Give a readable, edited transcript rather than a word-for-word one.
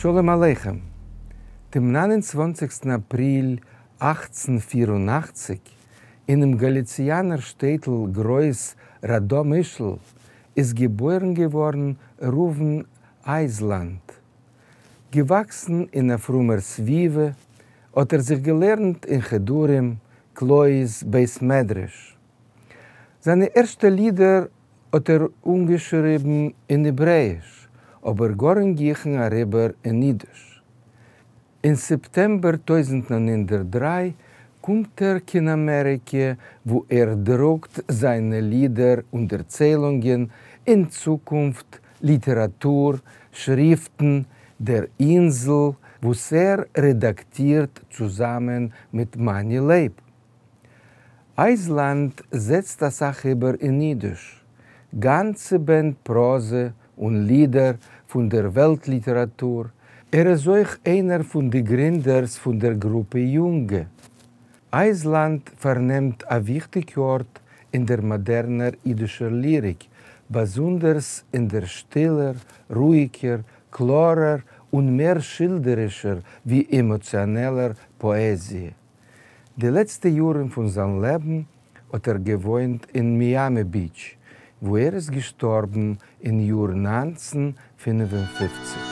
שלום עליכם! דעם 29 אפריל 1884, אינעם גאליציאנער שטעטל גרויס ראדאמישל, איז געבוירן געווארן ראובן אייזלאנד. געוואקסן אין א פרומער סביבה, האט ער זיך געלערנט אין חדרים, קלויז, בית מדרש. זיינע ערשטע לידער האט ער אנגעשריבן אין העברעאיש, אבער גאר אין גיכן אריבער אין אידיש. אין סעפטעמבער 1903 קומט ער קיין אמעריקע, וואו ער דרוקט זיינע לידער און דערציילונגען אין צוקונפט, ליטעראטור, שריפטן, דער אינזל, וואס ער רעדאקטירט צוזאמען מיט מאני לייב. אייזלאנד זעצט אסאך איבער אין אידיש, גאנצע בענד פראזע און לידער פון דער וועלט ליטעראטור, ער איז אויך איינער פון די גרינדערס פון דער גרופע יונגע. אייזלאנד פארנעמט א וויכטיג ארט אין דער מאדערנער אידישער ליריק, באזונדערס אין דער שטילער, רואיגער, קלארער און מער שילדערישער ווי עמאציאנעלער פאעזיע. די לעצטע יארן פון זיין לעבן האט ער געוואוינט אין מיאמי ביטש, וואו ער איז געשטארבן אין יאר 1955.